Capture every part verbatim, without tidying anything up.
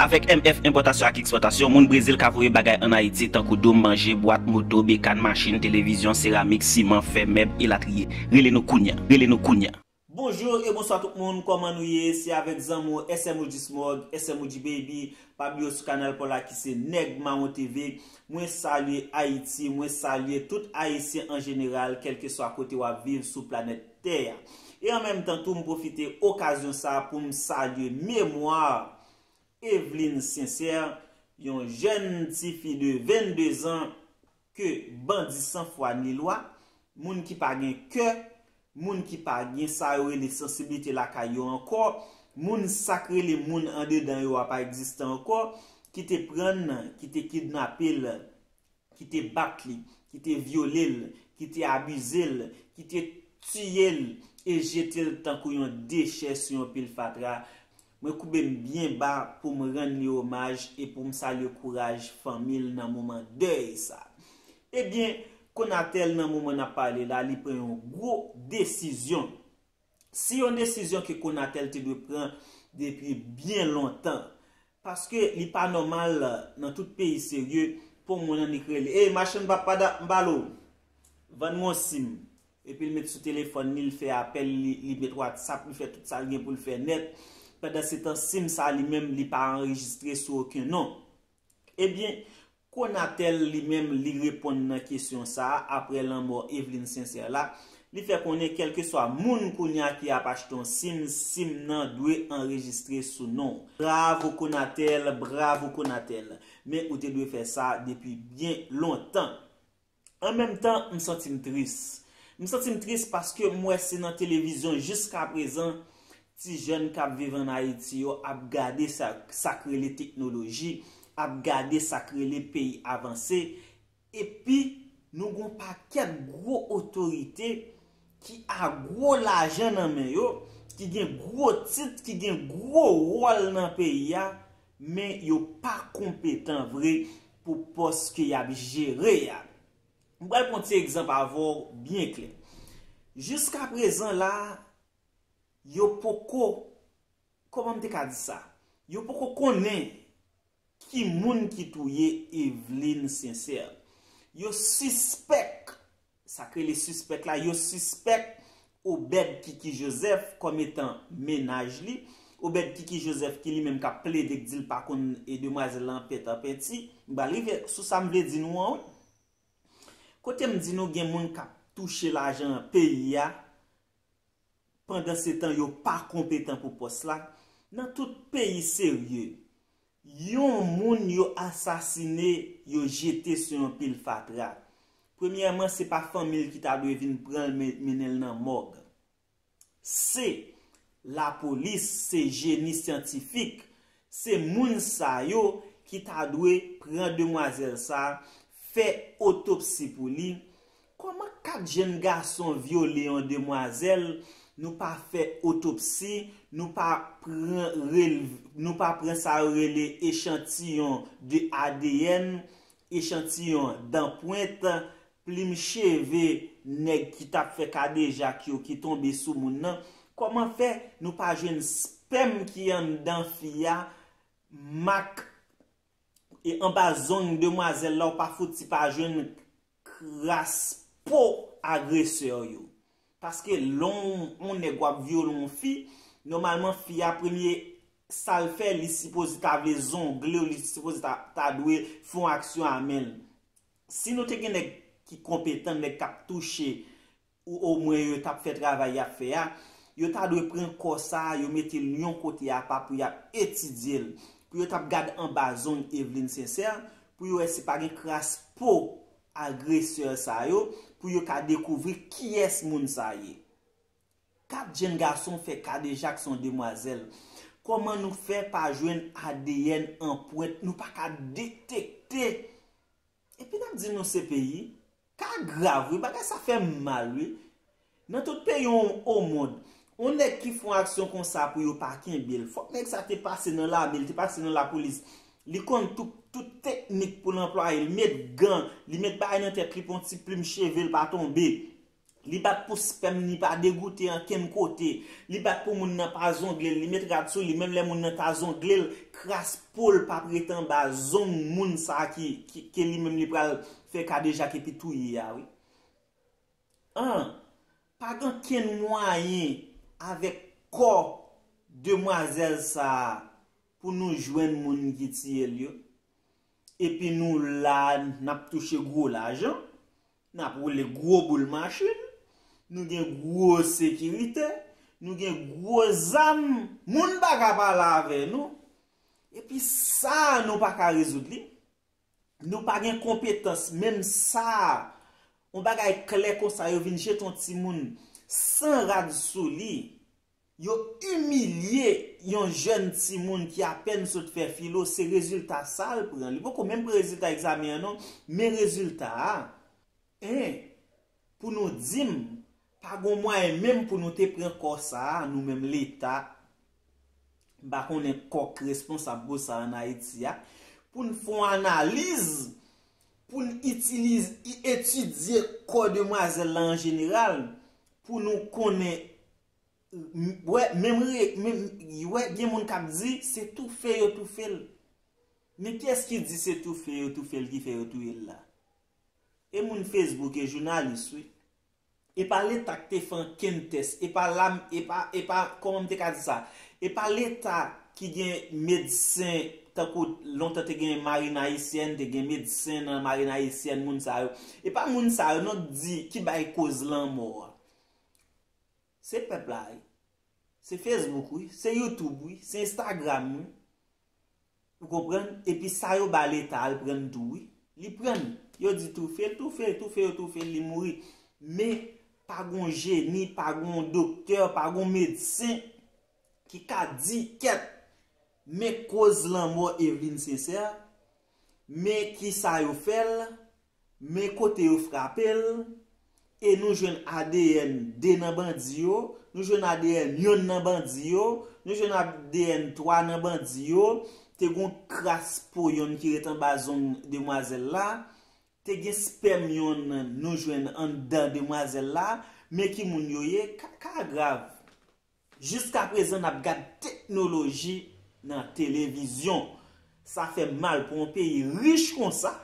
Avèk M F Enpòtasyon ak Ekspòtasyon, moun Brezil ka voye bagay ann Ayiti, tankou doum, manje, bwat, moto, bekàn, machin, televizyon, seramik, siman, fè, mèb, elatriye. Rele nou kounya. Rele nou kounya. Bonjou e bonswa tout moun, kòman nou ye? Se avèk zanmi w S M O G Smog, S M O G Baby, pa bliye w sou kanal pa w la ki se Nèg Mawon T V. Mwen salye Ayiti, mwen salye tout Ayisyen an jeneral, kèlkeswa kote w ap viv sou planèt tè a. E an menm tan tou, m pwofite okazyon sa a pou m salye memwa Evelyne Sincère, yon jèn tifi de vennde zan ke bandi san fwa ni lwa, moun ki pa gen kè, moun ki pa gen sa yo rele sansiblite lakay yo ankò, moun sa k rele moun andedan yo a pa egziste ankò, ki te pran l, ki te kidnape l, ki te bat li, ki te vyole l, ki te abize l, ki te tiye l e jete l tankou yon dechè sou yon pil fatra. Mwen koube m byen ba pou m rann li omaj e pou m salye kouraj fanmi l nan moman dèy sa. Ebyen, Conatel nan moman n ap pale la, li pran yon gwo desizyon. Si yon desizyon ke Conatel te dwe pran depi byen lontan, paske li pa nòmal nan tout peyi serye pou moun annik rele, "Ey, machann papada, m ba l ou, vann mwen yon sim." Epi l met sou telefòn li, l fè apèl, li, li met WhatsApp, li fè tout sa l gen pou l fè nèt. Pandan se tan, sim sa li menm, li pa anrejistre sou okenn non. Ebyen, Conatel li menm, li reponn nan kesyon sa a apre lanmò Evelyne Sincère la. Li fè konnen kèlkeswa moun kounye a ki ap achte yon sim, sim nan dwe anrejistre sou non w. Bravo Conatel, bravo Conatel. Men ou te dwe fè sa depi byen lontan. An menm tan, m santi m tris. M santi m tris paske m wè se nan televizyon jiskaprezan ti jèn k ap viv ann Ayiti yo ap gade sa, sa k rele teknoloji, ap gade sa k rele peyi avanse. Epi, nou gen yon pakèt gwo otorite ki a gwo lajan nan men yo, ki gen gwo tit, ki gen gwo wòl nan peyi a, men yo pa konpetan vre pou pòs ke y ap jere a. M pral pran ti egzanp avè w byen klè. Jiskaprezan la, yo poko, kòman m te ka di sa? Yo poko konnen ki moun ki touye Evelyne Sincère. Yo sispèk, sa k rele sispèk la, yo sispèk Obed Kiki Joseph kòm etan mennaj li. Obed Kiki Joseph ki li menm k ap plede k di l pa konn e demwazèl la an pèt an penti. M pral rive sou sa m vle di nou an, wi. Kote m di nou gen moun k ap touche lajan peyi a, pandan se tan yo pa konpetan pou pòs la, nan tout peyi serye, yon moun yo asasine, yo jete sou yon pil fatra. Premyèman, se pa fanmi l ki ta dwe vin pran l men-, mennen l nan mòg. Se lapolis, se jeni syantifik, se moun sa yo ki ta dwe pran demwazèl sa a, fè otopsi pou li. Kòman kat jèn gason vyole yon demwazèl, nou pa fè otopsi, nou pa pran rel-, nou pa pran sa yo rele echantiyon de A D N, echantiyon danpwent, plim cheve nèg ki t ap fè kadejak yo ki tonbe sou moun nan? Kòman fè nou pa jwenn spèm ki anndan fi a, mak e anba zong demwazèl la, ou pa fouti pa jwenn kras po agresè yo? Paske lè yon, yon nèg w ap vyole yon fi, nòmalman fi a premye sa l fè, li sipoze ta vle zongle w, li sipoze ta, ta dwe fè yon aksyon a men l. Si nou te gen nèg ki konpetan, nèg k ap touche, ou omwen yo t ap fè travay y ap fè a, yo ta dwe pran kò sa a, yo mete l yon kote apa pou y ap etidye l, pou yo t ap gad anba zong Evelyne Sincère, pou yo wè si pa gen kras po agresè sa yo, pou yo ka dekouvri kiyès moun sa ye. Kat jèn gason fè kadejak sou yon demwazèl. Kòman nou fè pa jwenn A D N anpwent, nou pa ka detekte? Epi n ap di nou se peyi. Ka grav, wi, bagay sa fè m mal, wi. Nan tout peyi o, o mond, yon nèg ki fè yon aksyon konsa pou yo pa kenbe l, fòk nèg sa te pase nan lame, li te pase nan lapolis. Li konn tout, tout teknik pou l anplwaye, li met gan, li met bagay nan tèt li pou yon ti plim cheve l pa tonbe. Li bat pou spèm li pa degoute ankenn kote. Li bat pou moun nan pa zongle l. Li met rad sou li, menm lè moun nan ta zongle l, kras po l p ap ret anba zong moun sa a ki, ki, ke li menm li pral fè kadejak epi touye a, wi. An, pa gen ankenn mwayen avèk kò demwazèl sa a pou nou jwenn moun ki tiye l yo. Epi nou la, n ap touche gwo lajan, n ap woule gwo boul machin, nou gen gwo sekirite, nou gen gwo zam, moun pa ka pale avè nou. Epi sa, nou pa ka rezoud li. Nou pa gen konpetans, menm sa, yon bagay klè konsa, yo vin jete yon timoun san rad sou li, yo imilye yon jèn timoun ki apèn sot fè filo, se rezilta sa l pran. Li poko menm pran rezilta egzamen an non, men rezilta a. En, pou nou di m, pa gon mwayen menm pou nou te pran kò sa a, nou menm Leta, m pa konnen kòk responsab pou sa ann Ayiti a, pou n fè yon analiz, pou n itilize, etidye kò demwazèl la an jeneral, pou nou konnen, m- wè, menm, re- menm, wè, gen moun k ap di, se toufe yo toufe l. Men kiyès ki di se toufe yo toufe l ki fè yo touye l la? E moun Facebook e jounalis, wi. E pa Leta k te fè ankenn tès. E pa la, e pa, e pa, kòman m te ka di sa? E pa Leta ki gen medsen, tankou lontan te gen marin ayisyèn, te gen medsen nan marin ayisyèn, moun sa yo. E pa moun sa yo non k di, ki bay koz lanmò a. Se pèp la, wi. Se Facebook, wi. Se YouTube, wi. Se Instagram, wi. Ou konprann? Epi sa yo ba Leta al prann tou, wi. Li prann. Yo di toufe l, toufe, toufe yo toufe l, li mouri. Men pa gon jeni, pa gon doktè, pa gon medsen ki ka di kèt, men koz lanmò Eveline Sincère, men kisa yo fè l, men kote yo frape l, e nou jwenn A D N de nan bandi yo, nou jwenn A D N yonn nan bandi yo, nou jwenn A D N twa nan bandi yo, te gon kras po yonn ki ret anba zong demwazèl la, te gen spèm yonn nou jwenn anndan demwazèl la, men ki moun yo ye, ka, ka grav. Jiskaprezan n ap gad teknoloji nan televizyon. Sa fè m mal pou yon peyi rich konsa.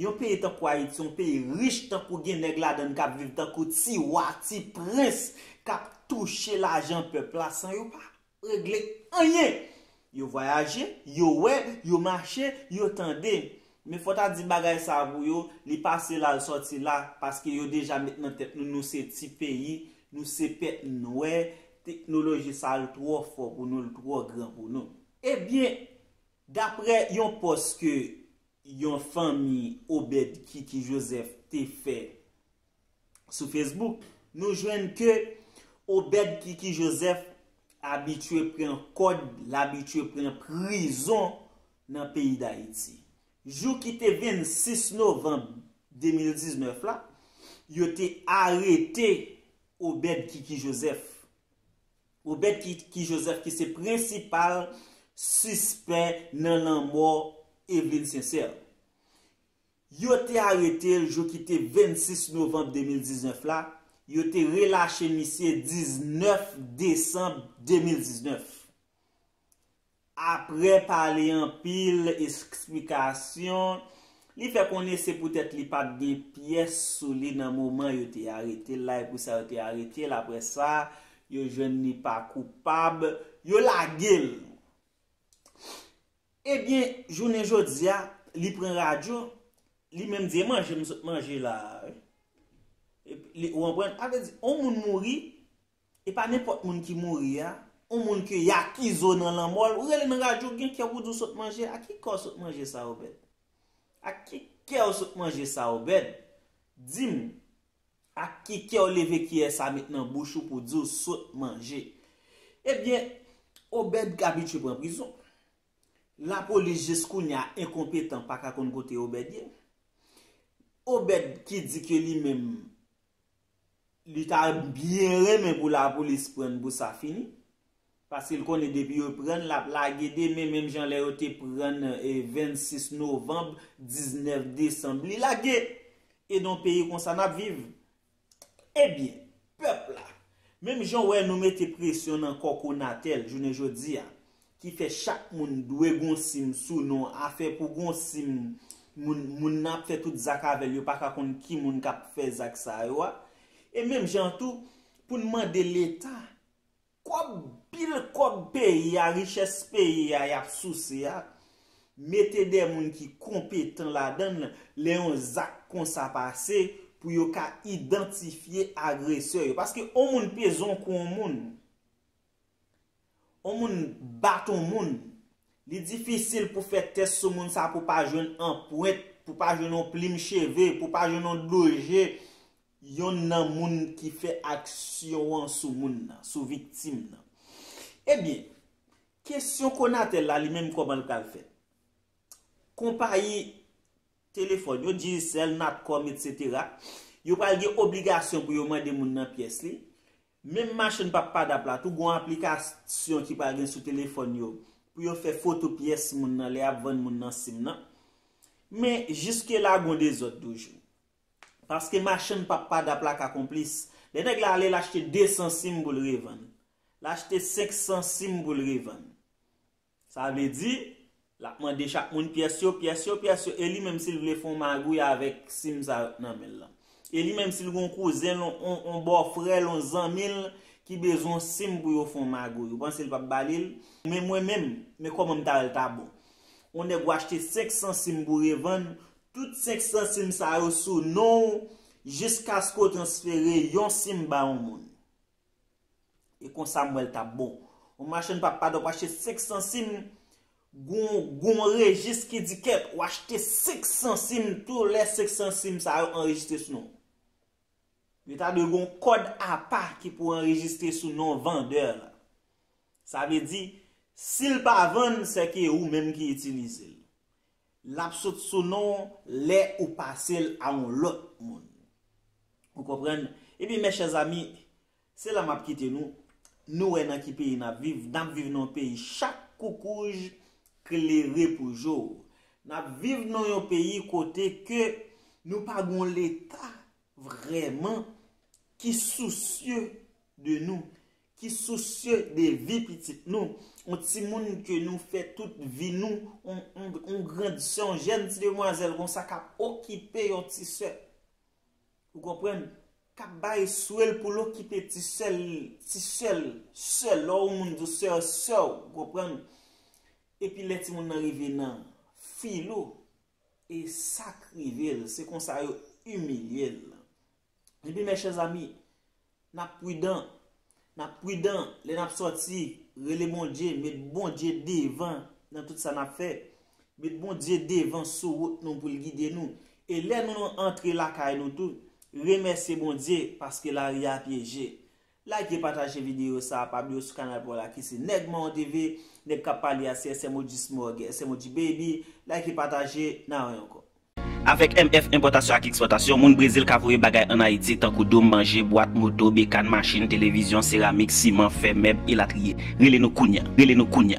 Yon peyi tankou Ayiti, yon peyi rich tankou gen nèg ladan l k ap viv tankou ti wa, ti prens, k ap touche lajan pèp la san yo pa regle anyen. Yo vwayaje, yo wè, yo mache, yo tande. Men fò ta di bagay sa pou yo, li pase la, l sòti la, paske yo deja met nan tèt nou, nou se ti peyi, nou se pèt nwè, teknoloji sa l twò fò pou nou, l twò gran pou nou. Ebyen, daprè yon pòs ke yon fanmi Obed Kiki Joseph te fè sou Facebook, nou jwenn ke Obed Kiki Joseph abitye pran kòd, l abitye pran prizon nan peyi Dayiti. Jou ki te vennsis novanm de mil diznèf la, yo te arete Obed Kiki Joseph. Obed Kiki Joseph ki se prensipal sispè nan lanmò Eveline Sincère. Yo te arete l jou ki te vennsis novanm de mil diznèf la, yo te relache misye diznèf desanm de mil diznèf. Apre pale anpil esplikasyon, li fè konnen se poutèt li pa t gen pyès sou li nan moman yo te arete l la, e pou sa yo te arete l. Apre sa, yo jwenn li pa koupab, yo lage l. Ebyen, jounen jodi a, li pran radyo, li menm di, e manje m sot manje la a, wi. Epi, li, ou konprann? Sa vle di, yon moun mouri, e pa nenpòt moun ki mouri a, yon moun ke y akize w nan lanmò l, ou rele nan radyo, gen kè w pou di w sot manje, a ki kè w sot manje sa, Obed? A ki kè w sot manje sa, Obed? Di m, ak ki kè w leve kiyè sa met nan bouch ou pou di w sot manje? Ebyen, Obed abitye pran prizon. Lapolis jis kounye a enkonpetan, pa ka konn kote Obed ye. Obed ki di ke li menm, li ta byen renmen pou lapolis pran l pou sa fini. Paske l konnen depi yo pran l, l ap lage demen, menm jan lè yo te pran l, e, vennsis novanm, diznèf desanm, li lage. E nan peyi konsa n ap viv. Ebyen, pèp la, menm jan w wè nou mete presyon nan kò Conatel jounen jodi a, ki fè chak moun dwe gon sim sou non, afè pou gon sim, moun, moun nan ap fè tout zak avè l, yo pa ka konn ki moun k ap fè zak sa yo a. E menm jan tou, pou n mande Leta, kòb, pil kòb peyi a, richès peyi a y ap souse a, mete de moun ki konpetan ladan l, lè yon zak konsa pase, pou yo ka idantifye agresè yo. Paske yon moun peze yon kou yon moun, yon moun bat yon moun, li difisil pou fè tès sou moun sa pou pa jwenn anprent, pou pa jwenn yon plim cheve, pou pa jwenn yon dlo je, yonn nan moun ki fè aksyon an sou moun nan, sou viktim nan. Ebyen, kesyon Conatel la li menm kòman l pral fèt? Konpayi telefòn yo, Digicel, Natcom, etsetera, yo pral gen obligasyon pou yo mande moun nan pyès li. Menm machann pap padap la tou, gon aplikasyon ki pral gen sou telefòn yo pou yo fè foto pyès moun nan lè y ap vann moun nan sim nan. Men jiske la gon dezòd toujou. Paske machann pap padap la ka konplis. Lè nèg la ale, l achte de san sim pou l revann. L achte senk san sim pou l revann. Sa vle di, l ap mande chak moun pyès yo, pyès yo, pyès yo. E li menm si l vle fè yon magouy avèk sim sa yo k nan men l lan. E li menm si l gon kouzen l, yon, yon, yon bòfrè l, yon zanmi l ki bezwen yon sim pou yo fè yon magouy. Ou panse l p ap ba li l? Men mwen menm, men kòman m ta wè l ta bon. Yon nèg ou achte senk san sim pou revann, tout senk san sim sa yo sou non w, jiskaske w transfere yon sim ba yon moun. E konsa m wè l t ap bon. Yon machann pap padap achte senk san sim, gon, gon rejis ki di kèt, ou achte senk san sim, tou lè senk san sim sa yo anrejistre sou non w. Yo ta dwe gon kòd apa ki pou anrejistre sou non vandè la. Sa vle di, si l pa vann, sèke ou menm ki itilize l. L ap sot sou non w lè ou pase l a yon lòt moun. Ou konprann? Ebyen, mes chers amis, se la m ap kite nou. Nou wè nan ki peyi n ap viv. N ap viv nan yon peyi chak koukouj klere pou je w. N ap viv nan yon peyi kote ke nou pa gon Leta vrèman ki sousye de nou, ki sousye de vi pitit nou. Yon timoun ke nou fè tout vi nou, yon, yon, yon grandsè, yon jèn ti demwazèl konsa k ap okipe yon ti sè. Ou konprann? K ap bay swe l pou l okipe ti sè l, ti sè l, sè l, lè yon moun di w sè, sè w, ou konprann? Epi lè timoun nan rive nan filo, e sa k rive l, se konsa yo imilye l. Epi, mes chers amis, n ap pridan, n ap pridan lè n ap sòti, rele Bondye, met Bondye devan nan tout sa n ap fè. Met Bondye devan sou wout nou pou l gide nou. E lè nou antre lakay nou tou, remèsye Bondye paske lari a pyeje. Like, pataje videyo sa a, pa bliye w sou kanal pa w la ki se Nèg Mawon T V, nèg k ap pale a se S M O G Smog, S M O G Baby. Like, pataje, n a wè ankò. Avèk M F Enpòtasyon ak Ekspòtasyon, moun Brezil ka voye bagay ann Ayiti tankou dòm, manje, bwat, moto, bekàn, machin, televizyon, seramik, siman, fè, mèb, elatriye. Rele nou kounya. Rele nou kounya.